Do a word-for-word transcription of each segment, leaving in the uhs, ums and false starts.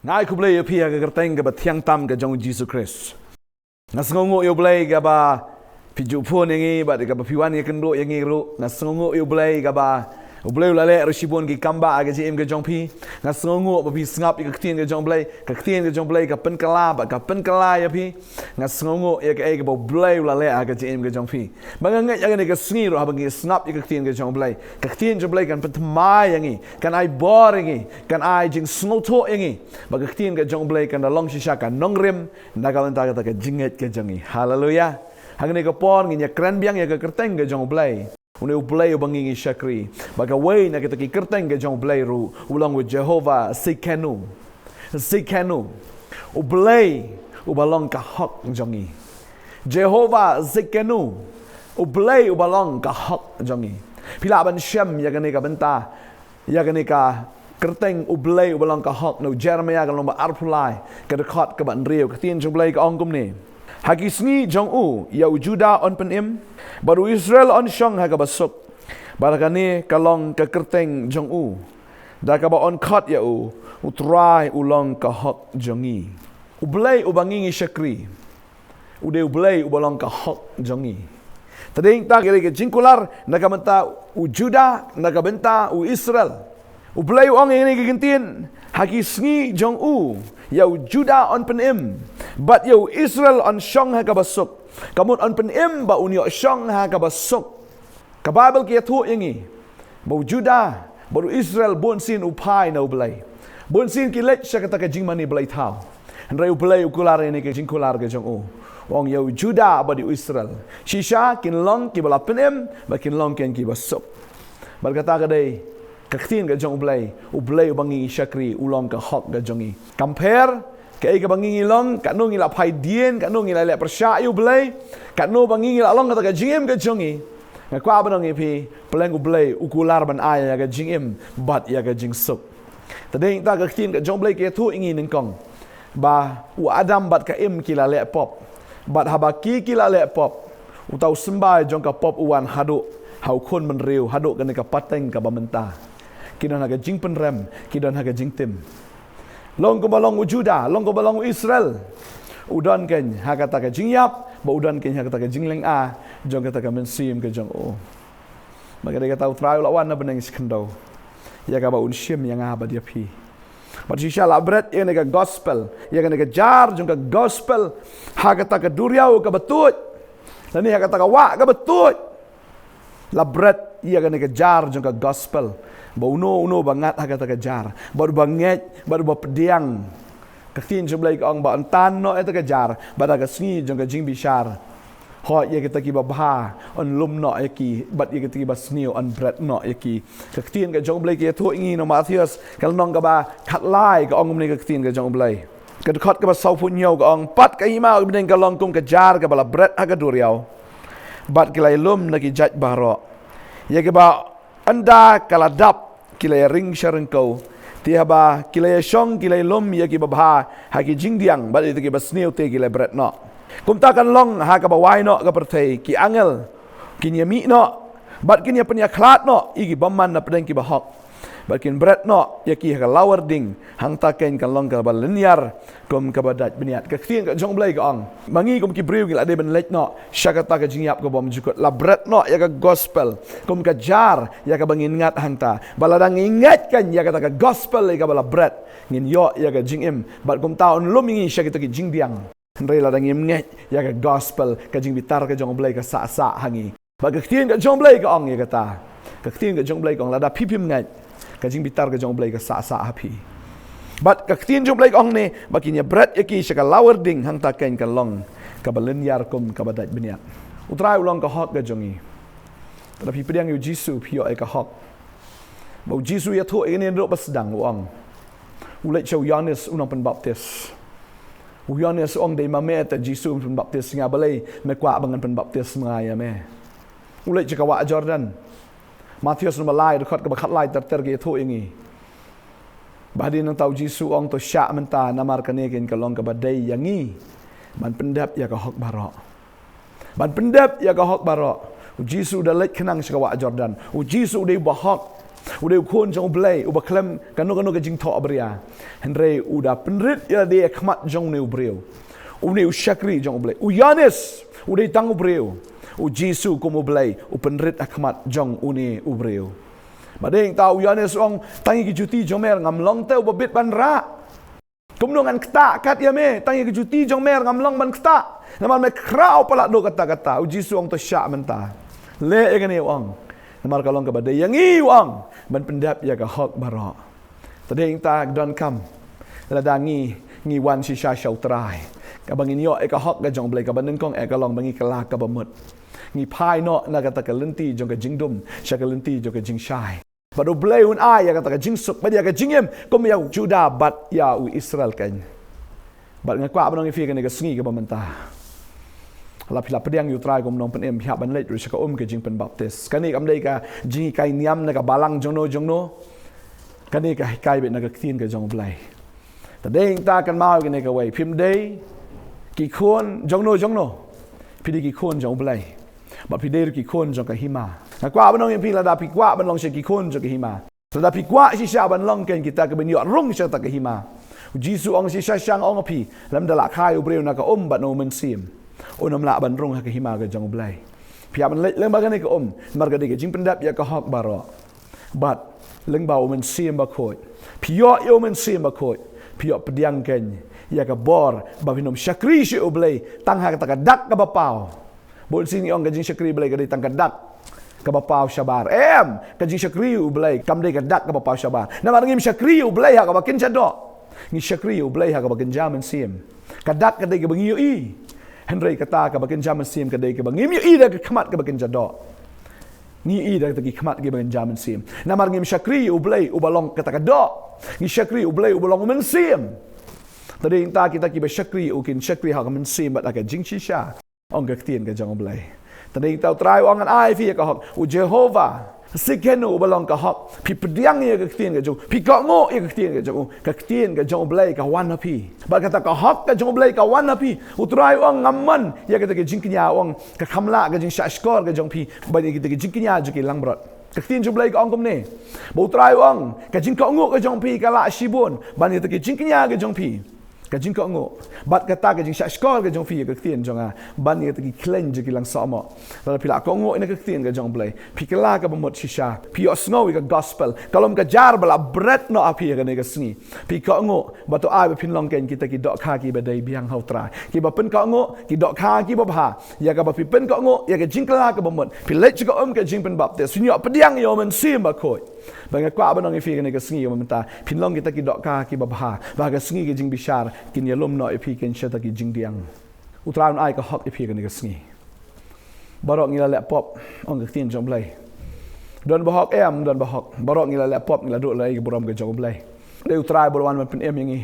Nga ai khublei ïa phi ha ka kyrteng kaba thiang tam ka jong u Jisu Khrist. Nga sngewnguh ïa u Blei kaba phi ju phone ïa ngi bad kaba phi wan ïakynduh ïa ngi ruh. Nga sngewnguh ïa u Blei kaba u Blei u la leh ruh shibun ki kam ba ha ka jingim ka jong phi. Nga sngewnguh ba phi sngap ïa ka ktien ka jong u Blei, ka ktien ka jong u Blei ka pynkylla bad ka pynkylla ïa phi. Nga sngewnguh ïa kaei kaba u Blei u la leh ha ka jingim ka jong phi. Ba nga ngeit ïa kane ka sngi ruh haba ngi sngap ïa ka ktien ka jong u Blei, ka ktien jong u Blei kan pynthymmai ïa ngi, kan ai bor ïa ngi, kan ai jingsngewthuh ïa ngi. Ba ka ktien ka jong u Blei kan da long shisha ka nongrim na ka bynta kata ka jingngeit ka jong ngi. Haleluya. Ha kane ka por ngin ïakren biang ïa ka kyrteng ka jong u Blei. Une u Blei uba ngi ngi shakri. Ba kawei na kita ki kyrteng ka jong u Blei ruh u long u Jehovah Tsidkenu. Tsidkenu. U Blei uba long ka hok jong ngi. Jehovah Tsidkenu. U Blei uba long ka hok jong ngi. Phi lah ban shem ïa kane ka bynta, ïa kane ka kyrteng u Blei uba long ka hok na u Jeremiah ka lynnong ba arphew lai, ka dkhot kaba hynriew. Ka ktien jong u Blei ka ong kumne: Ha ki sngi jong u ïa u Judah yn pynim, bad u Israel yn shong ha kaba suk. Bad kane ka long ka kyrteng jong u, da kaba yn khot ïa u, U Trai u long ka hok jong ngi. U Blei uba ngi ngi shakri, u dei u Blei uba long ka hok jong ngi. Te dei nangta ka dei ka jingkular na ka bynta u Judah, na ka bynta u Israel. U Blei u ong ïa kane ka kyntien: Ha ki sngi jong u ïa u Judah yn pynim, bad ïa u Israel yn shong ha kaba suk. Ka mut yn pynim ba un ïoh shong ha kaba suk. Ka Baibl ka ïathuh ïa ngi ba u Judah bad u Israel bunsien u phai na u Blei. Bunsien ki leit sha kata ka jingmane blei thaw. Hynrei u Blei u kular ïa kane ka jingkular ka jong u. U ong ïa u Judah bad ïa u Israel, shisha kin long kiba la pynim bad kin long kin kiba suk. Bad kata ka dei ka ktien ka jong u Blei, u Blei uba ngi shakri u long ka hok ka jong ngi. Kam pher kaei kaba ngi ngi long, katno ngi la phai dien, katno ngi la leh pyrshah ïa u Blei, katno ba ngi ngi la long kata ka jingim ka jong ngi. Nga kwah ban ong ïa phi, pleng u Blei u kular ban ai ïa ka jingim bad ïa ka jingsuk. Te dei nangta ka ktien ka jong u Blei ka ïathuh ïa ngi nyngkong ba u Adam bad ka Im ki la leh pop. Bad haba ki ki la leh pop, uta u symbai jong ka pop u wan haduh ha u khun bynriew, haduh kane ka pateng kaba mynta. Ki don ha ka jingpynrem, ki don ha ka jingtim. Long kumba long u Judah, long kumba long u Israel, u don keiñ ha kata ka jingïap, bad u don keiñ ha kata ka jinglynga jong kata ka mynsiem ka jong u. Bad ka dei kata u Trai u la wan na bneng shi khyndew ïa kaba un shim ïa nga bad ïa phi. Bad shisha la bret ïa kane ka gospel, ïa kane ka jar jong ka gospel ha kata ka duriaw kaba tuid, lane ha kata ka wah kaba tuid. La bret ïa kane ka jar jong ka gospel ba uno uno ba ngat ha kata ka jar, bad uba ngeit, bad uba pdiang, ka ktien jong u Blei ka ong ba yn tan noh ïa kata ka jar, bad ha ka sngi jong ka jingbishar, hooid, ïa kita kiba bha yn lum noh ïa ki, bad ïa kita kiba sniew yn bret noh ïa ki. Ka ktien ka jong u Blei ka ïathuh ïa ngi na u Mathaios ka lynnong kaba khatlai, ka ong kumne ka ktien ka jong u Blei, ka dkhot kaba sawphew hynñiew, ka ong: Pat ka hima u bneng ka long kum ka jar kaba la bret ha ka duriaw, bad ki la ïalum na ki jait baroh. Ïa kiba ynda ka la dap ki la ïaring sha ryngkew, te haba ki la ïashong ki la ïalum ïa kiba bha ha ki jingdiang, bad ïa kita kiba sniew te ki la bret noh. Kumta kan long ha kaba wai noh ka pyrthei, ki angel kin ïamih noh, bad kin ïapynïakhlad noh ïa ki bymman na pdeng ki bahok, bad kin bret noh ïa ki ha ka lawar ding. Hangta keiñ kan long kaba lynñiar kum kaba dait bniat. Ka ktien ka jong u Blei ka ong, ma ngi kum ki briew ngi la dei ban leit noh sha kata ka jingïap ka bymjukut. La bret noh ïa ka gospel kum ka jar ïa kaba ngin ngat hangta. Bad lada ngi ngeit keiñ ïa kata ka gospel ïa kaba la bret, ngin ïoh ïa ka jingim, bad kumta un lum ïa ngi sha kita ki jingdiang. Hynrei lada ngim ngeit ïa ka gospel, ka jingbitar ka jong u Blei ka sah sah ha ngi. Bad ka ktien ka jong u Blei ka ong ïa kata. Ka ktien ka jong u Blei ka ong, lada phi phim ngeit, ka jingbitar ka jong u Blei ka sah sah ha phi. Bad ka ktien jong u Blei ka ong ne, ba kin ïabret ïa ki sha ka lawar ding, hangta keiñ kan long kaba lynñiar kum kaba dait bniat. U Trai u long ka hok ka jong ngi. Lada phi pdiang ïa u Jisu, phi ïoh ïa ka hok. Ba u Jisu u ïathuh ïa kane naduh ba sdang, u ong, u leit sha u Ïoannis u nongpynbaptis. U Ïoannis u ong, dei ma me te Jisu pynbaptis ïa nga, balei me kwah ba ngan pynbaptis ma nga ïa me? U leit sha ka wah Jordan. Mathaios lynnong ba lai, dkhot kaba khatlai ter ter ka ïathuh ïa ngi ba hadien nangta u Jisu u ong, to shah mynta, namar kane keiñ ka long kaba dei ïa ngi ban pyndep ïa ka hok baroh. Ban pyndep ïa ka hok baroh, u Jisu u da leit khnang sha ka wah Jordan. U Jisu u dei uba hok. U dei u khun jong U Blei, uba khlem kano kano ka jingthoh bria. Hynrei u da pynrit ïa lade ha khmat jong une u briew. Une u shakri jong U Blei. U Ïoannis, u dei tang u briew. U Jisu kum U Blei, u pynrit ha khmat jong une u briew. Bad dei nangta u Ïoannis u ong, tang ïa ki juti jong me ruh ngam long te uba bit ban rah. Kumno ngan ktah kat ïa me, tang ïa ki juti jong me ruh ngam long ban ktah. Namar me khraw palat da kata kata, u Jisu u ong to shah mynta. Leh ïa kane u ong. Namar ka long kaba dei ïa ngi u ong. Ban pyndep ïa ka hok baroh. Te dei nangta donkam. Lada ngi, ngi wan shisha sha U Trai. Kaba ngin ïoh ïa ka hok ka jong U Blei kaba nyngkong eh ka long ba ngi kylla kaba mut. Ngi phai noh na kata ka lynti jong ka jingdum, sha ka lynti jong ka jingshai. Bad U Blei un ai ïa kata ka jingsuk, bad ïa ka jingim, kum ïa u Judah, bad ïa u Israel kein. Bad nga kwah ban ong ïa phi kane ka sngi kaba mynta. Lada phi la pdiang ïa U Trai kum u nongpynim, phi hap ban leit ruh sha ka um ka jingpynbaptis. Kane kam dei ka jinghikai niam na ka balang jongno jongno. Kane ka hikai beit na ka ktien ka jong U Blei. Te dei nangta kynmaw ïa kane kawei. Phim dei ki khun jongno jongno. Phi dei ki khun jong U Blei. Bad phi dei ruh ki khun jong ka hima. Nga kwah ban ong ïa phi lada phi kwah ban long shisha ki khun jong ka hima. Lada phi kwah shisha ban long kein kita kiban ïoh rung sha kata ka hima. U Jisu u ong shisha shisha nga ong ïa phi. Lymda la kha ïa u briew na ka um bad na U Mynsiem. Unym lah ban rung ha ka hima ka jong U Blei. Phi hap ban leit lyngba kane ka um. Namar ka dei ka jingpyndep ïa ka hok baroh. Bad lyngba U Mynsiem Bakhuid. Phi ïoh ïa U Mynsiem Bakhuid. Phi ïoh pdiang kein ïa ka bor ba phin ym shakri shuh ïa U Blei tang ha kata ka dak kaba paw. Bun sien ngi ong ka jingshakri U Blei ka dei tang ka dak kaba paw shabar. Em, ka jingshakri U Blei kam dei ka dak kaba paw shabar. Namar ngim shakri U Blei ha kaba kynja doh. Ngi shakri U Blei ha kaba kynja mynsiem. Ka dak ka dei kaba ngi ïohi. Hynrei kata kaba kynja mynsiem ka dei kaba ngim ïohi da ka khmat kaba kynja doh. Ngi ïohi da kita ki khmat kiba kynja mynsiem. Namar ngim shakri U Blei uba long kata ka doh. Ngi shakri U Blei uba long U Mynsiem. Te dei nangta kita kiba shakri u kin shakri ha ka mynsiem bad ha ka jingshisha. Ong ka ktien ka jong U Blei. Te dei nangta U Trai u ong ngan ai ïa phi ïa ka hok. U Jehobah Tsidkenu uba long ka hok. Phi pdiang ïa ka ktien ka jong u. Phi kohnguh ïa ka ktien ka jong u. Ka ktien ka jong U Blei ka wan ha phi. Bad kata ka hok ka jong U Blei ka wan ha phi. U Trai u ong ngam mon ïa kata ka jingkñia, u ong ka kham lah ka jingshahshkor ka jong phi ban ïa kata ka jingkñia jong ki langbrot. Ka ktien jong U Blei ka ong kumne. Ba U Trai u ong ka jingkohnguh ka jong phi ka lah shibun ban ïa kata ka jingkñia ka jong phi. Ka jingkohnguh. Bad kata ka jingshahshkor ka jong phi ïa ka ktien jong nga. Ban ïa kata ki khleiñ jong ki langsohmoh. Lada phi la kohnguh ïa ka ktien ka jong U Blei. Phi kylla kaba mut shisha. Phi ïohsngew ïa ka gospel. Ka lum ka jar ba la bret noh ha phi ïa kane ka sngi. Phi kohnguh. Bad to ai ba phin long kein kita ki dohkha kiba dei biang ha U Trai. Kiba pynkohnguh, ki dohkha kiba bha. Ïa kaba phi pynkohnguh, ïa ka jingkylla kaba mut. Phi leit sha ka um ka jingpynbaptis. Phin ïoh pdiang ïa U Mynsiem Bakhuid. Ba nga kwah ban ong ïa phi kane ka sngi kaba mynta. Phin long kita ki dohkha kiba bha. Ba ka sngi ka jingbishar. Kin ïalum noh ïa phi kein sha kita ki jingdiang. U Trai un ai ka hok ïa phi kane ka sngi. Baroh ngi la leh pop, ong ka ktien jong U Blei. Don ba hok em, don ba hok. Baroh ngi la leh pop, ngi la duh la ïa ka burom ka jong U Blei. Dei U Trai ba u la wan ban pynim ïa ngi.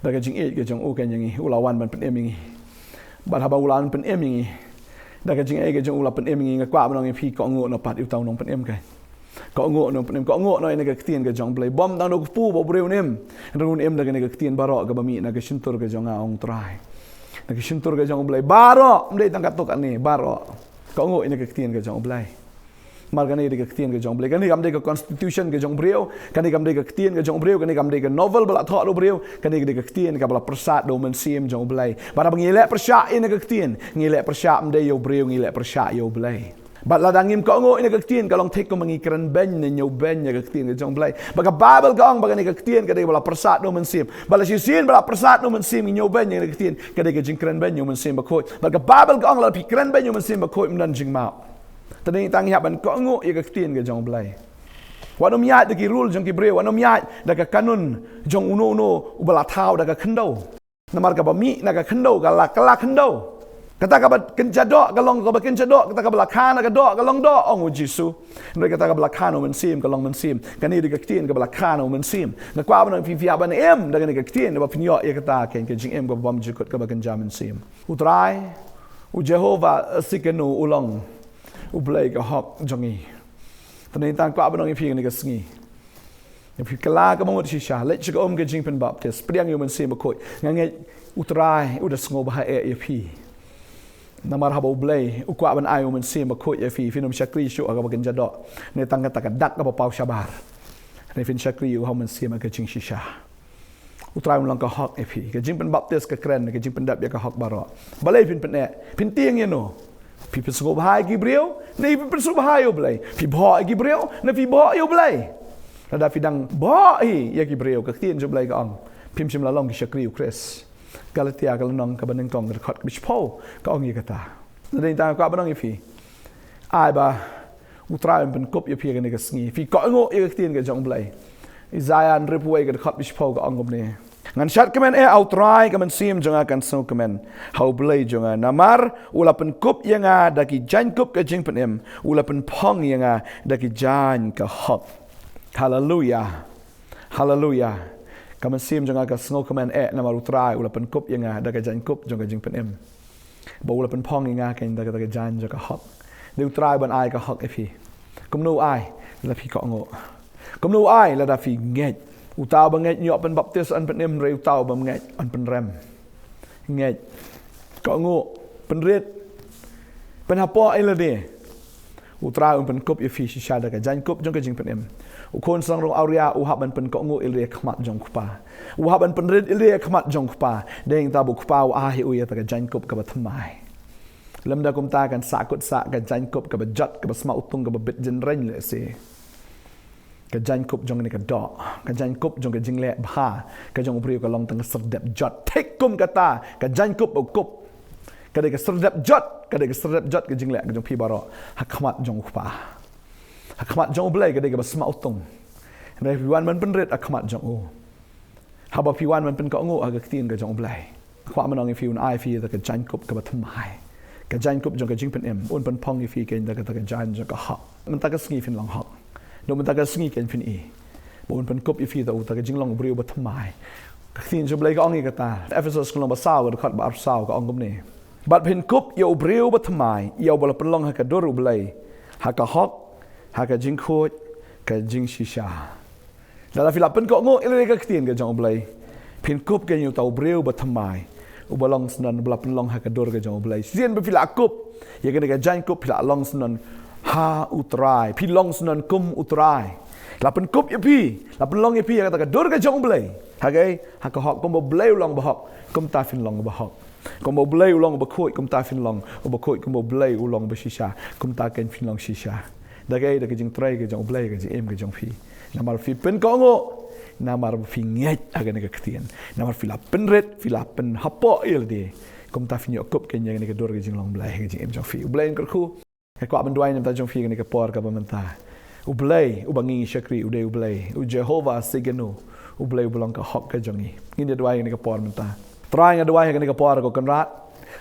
Da ka jingïeit ka jong u kein ïa ngi, u la wan ban pynim ïa ngi. Bad haba u la wan pynim ïa ngi. Da ka jingïeit ka jong u la pynim ïa ngi, nga kwah ban ong ïa phi kohnguh noh pat ïa uta u nongpynim kein. Kohnguh noh, pynim, kohnguh noh ïa kane ka ktien ka jong U Blei. Bym tang da u kpu ba u briew un im. Hynrei un im da kane ka ktien baroh kaba mih na ka shyntur ka jong nga, ong U Trai. Na ka shyntur ka jong U Blei baroh, ym dei tang katto katne, baroh. Kohnguh ïa kane ka ktien ka jong U Blei. Namar kane ka dei ka ktien ka jong U Blei. Kane kam dei ka constitution ka jong u briew. Kane kam dei ka ktien ka jong u briew. Kane kam dei ka novel ba la thoh da u briew. Kane ka dei ka ktien kaba la pyrsad da U Mynsiem jong U Blei. Bad haba ngi leh pyrshah ïa kane ka ktien, ngi leh pyrshah ym dei ïa u briew, ngi leh pyrshah ïa U Blei. Bad lada ngim kohnguh ïa kane ka ktien ka long thik kumba ngi kren beiñ ne ñiew beiñ ïa ka ktien ka jong U Blei. Bad ka Baibl ka ong ba kane ka ktien ka dei ba la pyrsad da U Mynsiem. Bad la shisien ba la pyrsad da U Mynsiem ngi ñiew beiñ ïa kane ka ktien ka dei ka jingkren beiñ ïa U Mynsiem Bakhuid. Bad ka Baibl ka ong lada phi kren beiñ ïa U Mynsiem Bakhuid ym don jingmap. Te dei tang ïa ban kohnguh ïa ka ktien ka jong U Blei. Wat nym ïaid da ki rule jong ki briew, wat nym ïaid da ka kanun jong uno uno uba la thaw da ka khyndew. Namar kaba mih na ka khyndew ka la, ka la khyndew. Kata kaba kynja doh ka long kaba kynja doh, kata kaba la kha na ka doh ka long doh, ong u Jisu. Hynrei kata kaba la kha na U Mynsiem ka long mynsiem. Kane dei ka ktien kaba la kha na U Mynsiem. Nga kwah ban ong ïa phi, phi hap ban im da kane ka ktien, ba phin ïoh ïa kata kein ka jingim kaba bymjukut kaba kynja mynsiem. U Trai, u Jehobah Tsidkenu u long U Blei ka hok jong ngi. Te dei tang kwah ban ong ïa phi kane ka sngi. Ïa phi kylla kaba mut shisha, leit sha ka um ka jingpynbaptis, pdiang ïa U Mynsiem Bakhuid. Nga ngeit U Trai u da sngewbha eh ïa phi. Namar haba U Blei u kwah ban ai U Mynsiem Bakhuid ïa phi, phin ym shakri shuh ha kaba kynja doh, ne tang kata ka dak kaba paw shabar. Ne phin shakri ïa U Mynsiem ha ka jingshisha. U Trai un long ka hok ïa phi. Ka jingpynbaptis ka kren, ka jingpyndep ïa ka hok baroh. Balei phin pyneh? Phin tieng ïano? Phi pynsngewbha ïa ki briew, ne phi pynsngewbha ïa U Blei? Phi bhoh ïa ki briew, ne phi bhoh ïa U Blei? Lada phi dang bhoh hi ïa ki briew, ka ktien jong U Blei ka ong, phim shym la long ki shakri U Khrist. Galatia ka lynnong kaba nyngkong, ka dkhot kaba shiphew, ka ong ïa kata. Lada ïa tang ka ba ong ïa phi, ai ba U Trai un pynkup ïa phi ha kane ka sngi. Phi kohnguh ïa ka ktien ka jong U Blei. Isaiah hynriewphew wei, ka dkhot kaba shiphew, ka ong kumne: Ngan shad kmen eh ha U Trai, ka mynsiem jong nga kan sngewkmen ha U Blei jong nga. Namar u la pynkup ïa nga da ki jaiñkup ka jingpynim, u la pynphong ïa nga da ki jaiñ ka hok. Haleluia. Haleluia. Ka mynsiem jong nga ka sngewkmen eh namar U Trai u la pynkup ïa nga da ka jaiñkup jong ka jingpynim, ba u la pynphong ïa nga keiñ da ka, da ka jaiñ jong ka hok. Dei U Trai ban ai ka hok ïa phi. Kumno u ai? Lada phi kohnguh. Kumno u ai? Lada phi ngeit. Uta uba ngeit un ïoh pynbaptis yn pynim, hynrei uta u bym ngeit un pynrem. Ngeit, kohnguh, pynrit, pynhapoh ïa lade. U Trai un pynkup ïa phi shisha da ka jaiñkup jong ka jingpynim. U khun samla ruh awria u hap ban pynkohnguh ïa lade ha khmat jong U Kpa. U hap ban pynrit ïa lade ha khmat jong U Kpa. Dei hangta ba U Kpa u ai ïa u ïa kata ka jaiñkup kaba thymmai. Lymda kumta kan sahkut sah ka jaiñkup kaba jot, kaba sma utung, kaba bit jynrein lehse. Ka jaiñkup jong kane ka doh, ka jaiñkup jong ka jingleh bha ka jong u briew ka long tang ka syrdep jot. Thik kum kata, ka jaiñkup ba u kup, ka dei ka syrdep jot, ka dei ka syrdep jot ka jingleh ka jong phi baroh ha khmat jong U Kpa, ha khmat jong U Blei, ka dei kaba sma utung. Hynrei phi wan ban pynrit ha khmat jong u. Haba phi wan ban pynkohnguh ha ka ktien ka jong U Blei, kwah ban ong ïa phi un ai ïa phi da ka jaiñkup kaba thymmai. Ka jaiñkup jong ka jingpynim, un pynphong ïa phi keiñ da ka, da ka jaiñ jong ka hok. Mynta ka sngi phin long hok. Dei mynta ka sngi keiñ phin i ba un pynkup ïa phi da u, da ka jinglong u briew ba thymmai. Ka ktien jong U Blei ka ong ïa kata. Ephesos ka lynnong ba saw, ka dkhot ba arphew saw, ka ong kumne: Bad phin kup ïa u briew ba thymmai, ïa uba la pynlong ha ka dur U Blei, ha ka hok, ha ka jingkhuid, ka jingshisha. Lada phi la pynkohnguh ïa lade ha ka ktien ka jong U Blei, phin kup keiñ ïa uta u briew ba thymmai, uba long shen, uba la pynlong ha ka dur ka jong U Blei. Shisien ba phi la kup ïa kane ka jaiñkup, phi la long shen ha U Trai, phi long shen kum U Trai. La pynkup ïa phi, la pynlong ïa phi ha kata ka dur ka jong U Blei. Ha kaei? Ha ka hok. Kumba U Blei u long ba hok, kumta phin long ba hok. Kumba U Blei u long ba khuid, kumta phin long ba khuid. Kumba U Blei u long ba shisha, kumta keiñ phin long shisha. Da kaei? Da ka jingtrei ka jong U Blei ha ka jingim ka jong phi. Namar phi pynkohnguh, namar phi ngeit ha kane ka ktien, namar phi la pynrit, phi la pynhapoh ïa lade. Kumta phin ïoh kup keiñ ïa kane ka dur ka jinglong Blei ha ka jingim jong phi. U Blei un kyrkhu. Nga kwah ban duwai na ka bynta jong phi ha kane ka por kaba mynta. U Blei uba ngi shakri, u dei U Blei, u Jehovah Tsidkenu, U Blei uba long ka hok ka jong ngi. Ngin ïa duwai ha kane ka por mynta. Trai, nga duwai ha kane ka por, ko Kynrad,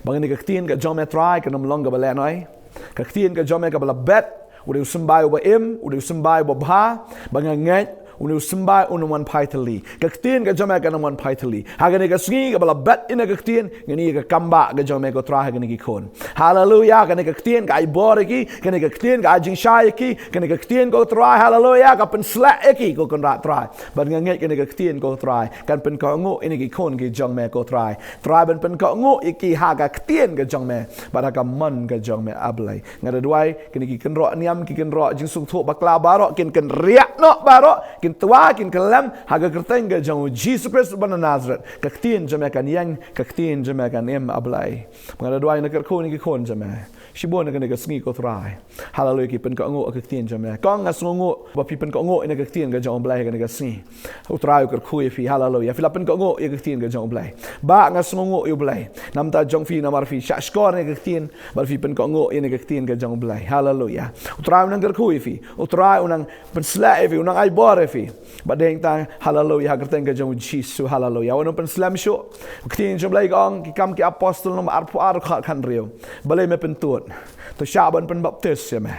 ba kane ka ktien ka jong me, Trai, kan ym long kaba lehnoh. Ka ktien ka jong me kaba la bet, u dei u symbai uba im, u dei u symbai uba bha, ba nga ngeit une u symbai un ym wan phai thylli. Ka ktien ka jong me kan ym wan phai thylli. Ha kane ka sngi kaba la bet ïa kane ka ktien, ngin ïoh ïa ka kam bah ka jong me, ko Trai, ha kine ki khun. Haleluia. Kane ka ktien ka ai bor ïa ki, kane ka ktien ka ai jingshai ïa ki, kane ka ktien, ko Trai, haleluia, ka pynshlur ïa ki, ko Kynrad, Trai. Bad nga ngeit kane ka ktien, ko Trai, kan pynkohnguh ïa kine ki khun ki jong me, ko Trai. Trai, ban pynkohnguh ïa ki ha ka ktien ka jong me bad ha ka mon ka jong me, A Blei. Nga da duwai, kine ki kynroh niam, ki kynroh jingsngewthuh bakla baroh, kin kynriah noh baroh, kin twa, kin kyllem, ha ka kyrteng ka jong U Jisu Khrist uba na Nasareth. Ka ktien jong me kan ïeng, ka ktien jong me kan im, A Blei. Nga da duwai, nga kyrkhu ïa kine ki khun jong me. Shibun ha kane ka sngi, ko Trai, haleluia, ki pynkohnguh ïa ka ktien jong me. Kong, nga sngewnguh ba phi pynkohnguh ïa kane ka ktien ka jong U Blei ha kane ka sngi. U Trai u kyrkhu ïa phi, haleluia. Phi la pynkohnguh ïa ka ktien ka jong U Blei. Bah, nga sngewnguh, ïa U Blei, na ka bynta jong phi, namar phi shahshkor ïa kane ka ktien, bad phi pynkohnguh ïa kane ka ktien ka jong U Blei. Haleluia. U Trai un nang kyrkhu ïa phi. U Trai un nang pynshlur ïa phi, un nang ai bor ïa phi. Bad dei hangta, haleluia, ha ka kyrteng ka jong U Jisu, haleluia. Wat nym pynslem shuh. Ka ktien jong U Blei ka ong, Ki Kam ki Apostol, lynnong arphew ar, dkhot hynriew: Balei me pyntud? To shah ban pynbaptis ïa me,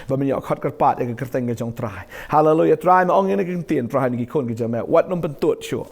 ba men ïoh khot kyrpad ïa ka kyrteng ka jong U Trai. Haleluia. Trai, me ong ïa kane ka ktien, Trai, ha kine ki khun ki jong me, wat nym pyntud shuh.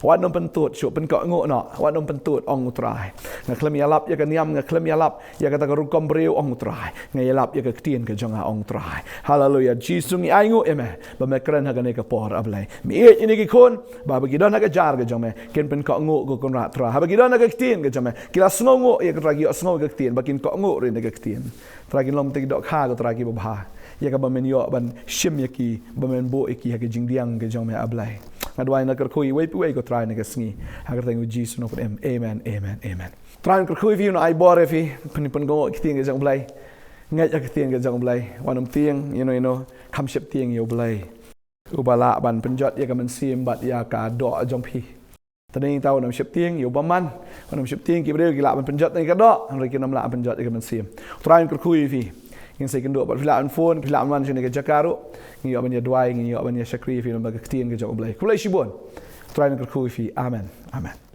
Wat nym pyntud shuh, pynkohnguh noh, wat nym pyntud, ong U Trai. Nga khlem ïalap ïa ka niam, nga khlem ïalap ïa kata ka rukom briew, ong Trai. Nga ïalap ïa ka ktien ka jong nga, ong Trai. Haleluya. Jisu, ngi ainguh ïa me ba me kren ha kane ka por, A Blei. Me ïeit ïa kine ki khun ba haba ki don ha ka jar ka jong me, kin pynkohnguh, ko Kynrad Trai. Haba ki don ha ka ktien ka jong me, ki la sngewnguh ïa ka, Trai, ki ïohsngew ïa ka ktien, ba kin kohnguh ruh ïa ka ktien. Trai, kin long tang ki dohkha, ko Trai, kiba bha ïa kaba men ïoh ban shim ïa ki, ba men buh ïa ki ha ka jingdiang ka jong me, A Blei. Nga duwai, nga kyrkhu ïa iwei pa iwei, ko Trai, ha kane ka sngi, ha ka kyrteng U Jisu, nga pyn-im. Amen, amen, amen. Trai un kyrkhu ïa phi, un ai bor ïa phi. Pyn, pynkohnguh ïa ka ktien ka jong U Blei. Ngeit ïa ka ktien ka jong U Blei. Wat nym tieng ïano ïano, kham sheptieng ïa U Blei, uba lah ban pynjot ïa ka mynsiem bad ïa ka doh jong phi. Te mynta wat nym sheptieng ïa u bymman, wat nym sheptieng ki briew ki lah ban pynjot ïa ka doh, hynrei kin nym lah ban pynjot ïa ka mynsiem. Trai un kyrkhu ïa phi. Ngin sa ïakynduh bad phi, lah ban phone, phi lah ban wan shane ka jaka ruh. Ngin ïoh ban ïa duwai, ngin ïoh ban ïa shakri ïa phi lyngba ka ktien ka jong U Blei. Khublei shibun. Trai un kyrkhu ïa phi. Amen. Amen.